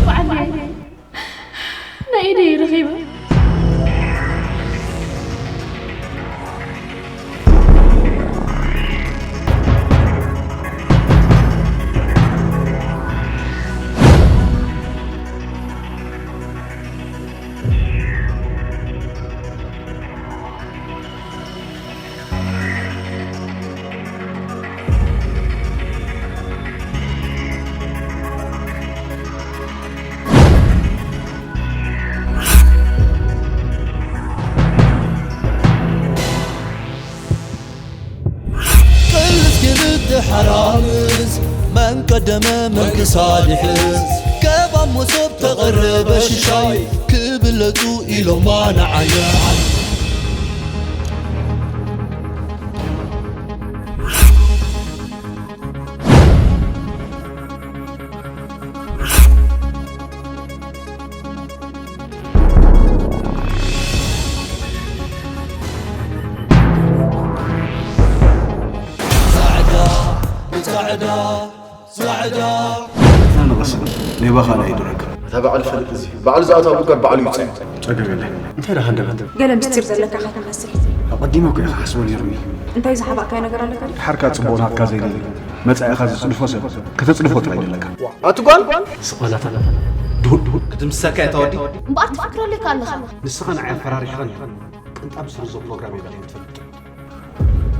በዓል ናይ ኢደይ ረኺበ። ቅልስ ክልተ ሓራምዝ መን ቀደመ መን ክሳድ ይሕዝ ከባብ መሶብ ተቐረበ ሽሻይ ክብለጹ ኢሎማ ንዓና ፃዕዳ ብፃዕዳ ፃዕዳ ንቐስ ሌባ ካልኣይ ይድረግ እታ በዓል ፈልጥ እዚ በዓሉ ዝኣትዋ ጉድጓድ በዓሉ ይውፅእ ጸገም የለን እንታይ ደኣ ሃንደበት ገለ ምስጢር ዘለካ ኢኻ ትመስል። ኣቐዲመ እኮ እየ ክሓስቦ ነይሩኒ እንታይ ዝሓባእካዮ ነገር ኣለካ ድዩ? ድሓርካ ጽቡቕ ናትካ ዘይደሊ መጻኢኻ ዝጽድፎ ሰብ ከተጽድፎ ጥራይ ደለካ ኣቲ ጓል ስቕ በላታ ድሁድ ድሁድ ክትምሰካ እያ ተወዲ እምበኣር ትፍክረለይ ከ ኣለኻ ንስኻ ንዓይ ኣፈራሪሕኻኒ ቅንጣብ ስርዞ ፕሮግራም የብለይን ትፈልጥ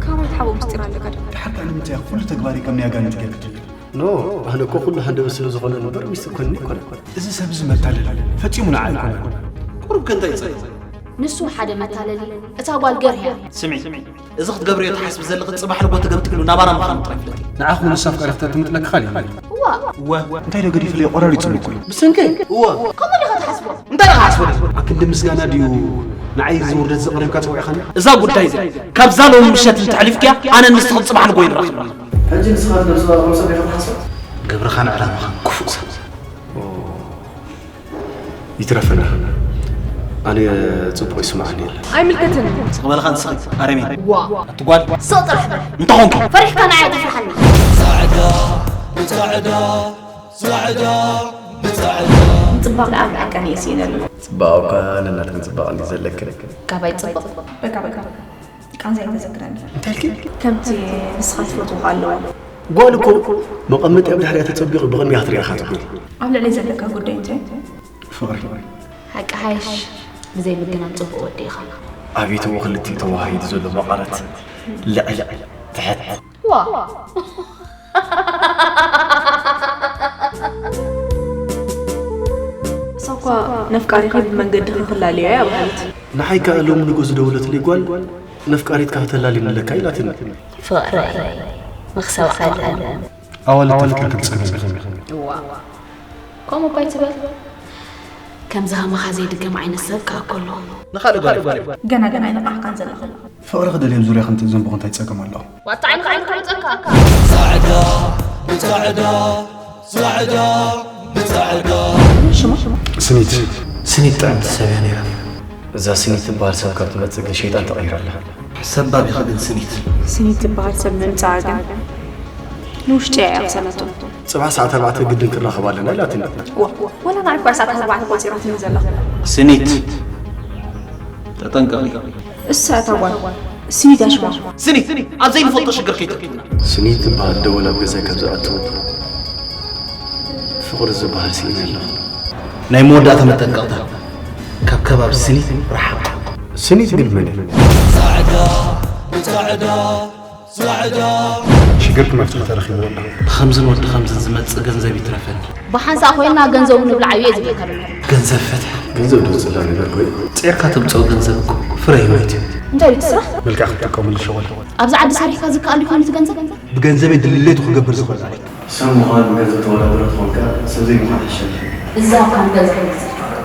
ካባይ ትሓብኦ ምስጢር ኣለካ ድዩ? ድሓርካ ንምንታይ ኢኻ ኩሉ ተግባረይ ከም ናይ ኣጋንንቲ ጌርካ ትርእዮ ኖ ኣነ እኮ ኩሉ ሃንደበት ስለ ዝኾነ እምበር ሚስጥር ኮይንኒ ኣይኮነን እዚ ሰብ እዚ መታለል ፈጺሙ ንዓይ ኣይኮነን ቁሩብ ከ እንታይ ይጸይ ንሱ ሓደ መታለሊ እታ ጓል ገርህያ ስሚ እዚ ክትገብርዮ ትሓስቢ ዘለኺ ጽባሕ ንጎ ተገምጢሉ ናባና ምዃኑ ጥራይ ፍለጢ ንዓኹ ንሳ ኣፍቃሪኽታ ትምጥለኪ ካሊእ ነገር እዋ እወ እንታይ ዶ ገዲፉለይ ቆራሪጹ እኮ እዩ ብሰንከይ እወ ከምኡ ዲኻ ትሓስቦ እንታይ ደኣ ሓስቦ ኣክንዲ ምስጋና ድዩ ንዓይ እዚ ውርደት ዘቕሪብካ ጸዊዕኻኒ እዛ ጉዳይ እዚ ካብዛ ሎሚ ምሸት እንተሕሊፍክያ ኣነ ንስኺ ጽባሕ ንጎ ይንራኸብ ሕጂ ንስኻ ትነብስኻ ከም ሰብ ኢኻ ትሓስብ ግብርኻን ዕላማኻን ክፉእ ሰብ ይትረፈና ኣነ ጽቡቕ ይስምዓኒ የለን ኣይምልከትን ስቕ በልኻ ንስኺ ኣረሜን ኣቲ ጓል ስቕ ጥራሕ በል እንተኾንኪ ፈሪሕካ ንዓይ ትፍርሓኒ ፃዕዳ ብፃዕዳ ፃዕዳ ብፃዕዳ ጽባቕ ደኣ ብሓቀን እየ ስኢነሉ ጽባቐ እኳ ነናትክን ጽባቐ እንዲ ዘለክን ካባይ ጽብቕ በቃ በቃ ቃንዛ ኣይተዘክረኒ እንታይ ኢልኪ ከምቲ ንስኻ ትፈትዎ ኣለዎ ጓል እኮ መቐመጢ ኣብ ድሕሪያ ተጸቢቑ ብቕድሚያ ክትሪኣኻ ትኽእል ኣብ ልዕሊ ዘለካ ጉዳይ እንታይ ፍቕሪ ሓቂ ሓይሽ ብዘይ ምግናን ጽቡቕ ወዲ ኢኻ ኣቤት እሞ ክልቲኡ ተዋሃሂዱ ዘሎ መቐረት ልዕል ትሕት ዋ እሳ እኳ ነፍቃሪኺ ብመንገድኺ ክላለዮ እያ በሃሊት ንሓይ ከኣ ሎሚ ንጎ ዝደወለትለይ ጓል ነፍቃሪትካ ክተላልየኒ ኣለካ ኢላትኒ ፍቕረይ መኽሰብ ዓለም ኣዋልድ ተፍቅርኪ ትጸገም ኢኺ እዋ ከምኡ እኳ ኣይትበል ከምዚ ሃማኻ ዘይድገም ዓይነት ሰብ ከኣ እኮ ኣሎ ንኻልእ ጓል ጓል ገና ገና ኣይነቃሕካን ዘለኻ ፍቕሪ ክደልየ ኣብ ዙርያ ከምቲ ዘንብኹ እንታይ ጸገም ኣለኹ ዋጣ ዓይንኻ ዓይንካ ውፀካ ፃዕዳ ብፃዕዳ ፃዕዳ ብፃዕዳ ስኒት ስኒት ጥዕምቲ ሰብ እያ ነይራ እዛ ስኒት ትበሃል ሰብ ካብ ትመጽእ ግን ሸይጣን ተቐይራ ኣላ ሰባብ ኢኻ ግን ስኒት ስኒት ትበሃል ሰብ ምምፃኣ ግን ንውሽጢ እያ ኣቕሰነቶ ጽባሕ ሰዓት ኣርባዕተ ግድን ክራኸብ ኣለና ኢላትኒ ወላ ንዓይ እኳ ሰዓት ኣርባዕተ ቆፂራትኒ ዘላ ስኒት ተጠንቀቂ እሳ እታ ጓል ስኒት ያሽዋ ስኒት ኣብ ዘይንፈልጦ ሽግር ከይተእትውና ስኒት ትበሃል ደወል ኣብ ገዛይ ካብ ዝኣቱ ፍቕሪ ዝበሃል ስኢነ ኣለኹ ናይ መወዳእታ መጠንቀቕታ ካብ ከባቢ ስኒት ርሓቕ ስኒት ግን መን እያ? ፃዕዳ ብፃዕዳ ፃዕዳ ሽግርኪ መፍትሒ ተረኺብዎ ኣሎ ብኸምዝን ወዲ ኸምዝን ዝመጽእ ገንዘብ ይትረፈኒ ብሓንሳእ ኮይና ገንዘቡ ንብልዓዮ እየ ዝብለካ ዘሎ ገንዘብ ፍትሒ ገንዘብ ድውፅላ ነገር ኮይኑ ፂዕርካ ተምፅኦ ገንዘብ እኮ ፍረ ህይወት እዩ እንታይ ኢሉ ትስራሕ መልክዕ ክትጥቀመሉ ሸወል ኣብዚ ዓዲ ሰሪሕካ ዝከኣል ይኾን እቲ ገንዘብ ብገንዘበይ ድልለይ ትክገብር ዝኽእል ኣለ ሰብ ምዃን ገንዘብ ተወዳደረ ትኾንካ ሰብ ዘይምዃን ይሸል እዛ እኳ ንገንዘብ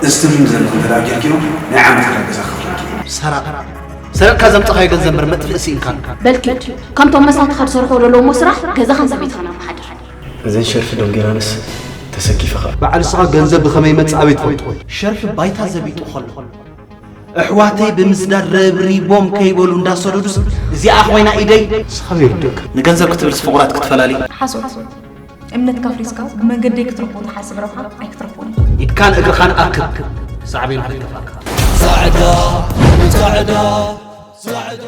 እዚ ትብልኒ ዘለኹ እንተ ደኣ ጌርክዮ ናይ ዓመት ክራይ ገዛ ክኽፍለኪ ሰራቕ ሰረቕካ ዘምፀኻዮ ገንዘብ እምበር መጥፍእ ስኢንካ በልኪድ ከምቶም መሳትኻ ዝሰርሑ ዘለውሞ ስራሕ ገዛኻን ሰበይትኻን ኣመሓድር እዘን ሸርፊ ዶንጌራንስ ተሰኪፈኻ በዓል ስኻ ገንዘብ ብኸመይ መፅእ ኣበይ ትፈልጦ ሸርፊ ባይታ ዘቢጡ ከሎ ኣሕዋተይ ብምስዳድ ረብሪቦም ከይበሉ እንዳሰደዱስ እዚኣ ኮይና ኢደይ ንስኻ ዘይርድእካ ንገንዘብ ክትብልስ ፍቑራት ክትፈላሊ ሓሶት እምነትካ ኣፍሪስካ ብመንገደይ ክትረኽቦ ትሓስብ ረብሓ ኣይክትረኽቦን ኢኻ። ኢድካን እግርኻን ኣክብ ሳዕቤኑ ከይከፍኣካ። ጻዕዳ ጻዕዳ ጻዕዳ